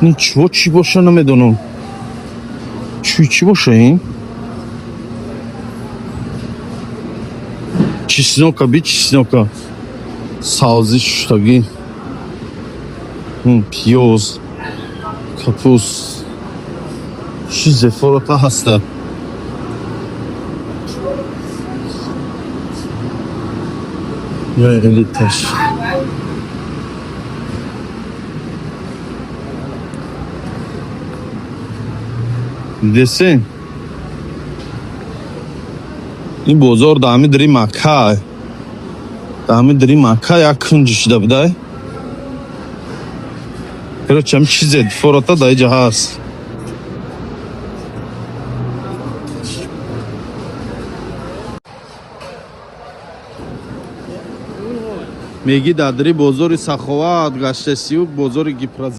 Ин чиво чӣ боша, намедонам. Чӣ чӣ боша ин? Чеснока би, чеснока. Савзи шуштагӣ. Пиёз. Капуст. Чӣ зефорота ҳаста. Я элиташ. Десен. Ин бозор дар ҳами дари Макка. Дар ҳами дари Макка як кунҷи шуда будай. Короче, ҳами чизе форота дар иҷа ҳаст. Меги дар дари бозори Саховат гаштесию бозори Гипраза.